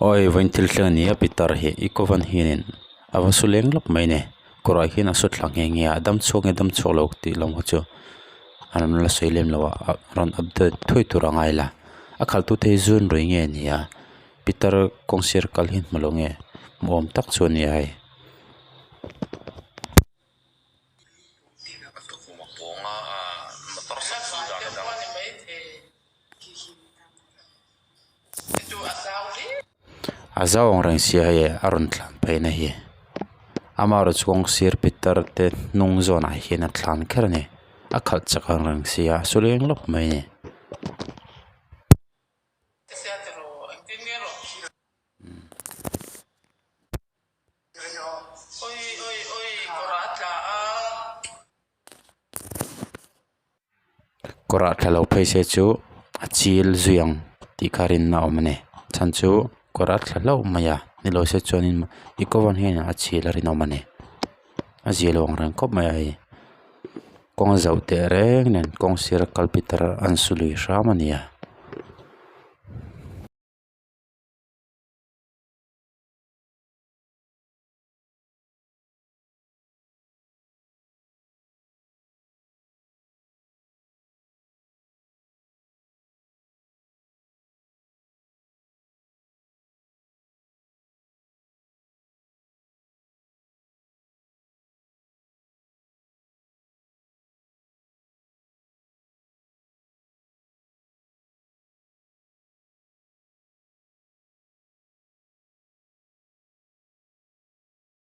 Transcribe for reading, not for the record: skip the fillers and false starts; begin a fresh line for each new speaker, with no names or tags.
Awi vawiin thil thleng a ni a pitar hi eco van hianin a va su leng lawp mai a ni kawrah hian a su thla nghe nghe a a dam chhuak nge dam chhuak lo tih lam kha chu an la sawi lem lo a rawn update thuai tur a ngai la a khalh tu te hi zun rui nge a ni a pitar kawng sir kal hi hmu lo nge hmu awm tak chu a ni a hei. A zau ang reng sia hei a rawn tlan phei na hi amaherawh chu kawng sir pitar te hnung zawnah hian a tlan kher a ni a khalh chak ang reng sia a su leng lawk mai a ni. Kawr ah thla lo phei se chu a chil zui ang tih kha rinna a awm a ni chhan chu kawr a thla hlauh mai a nilo se chuanin eco van hian a chil a rinawm a ni a zia lo ang reng khawp mai a hei kawng a zauh teh reng nen kawng sira kal pitar an su lui hram a ni a.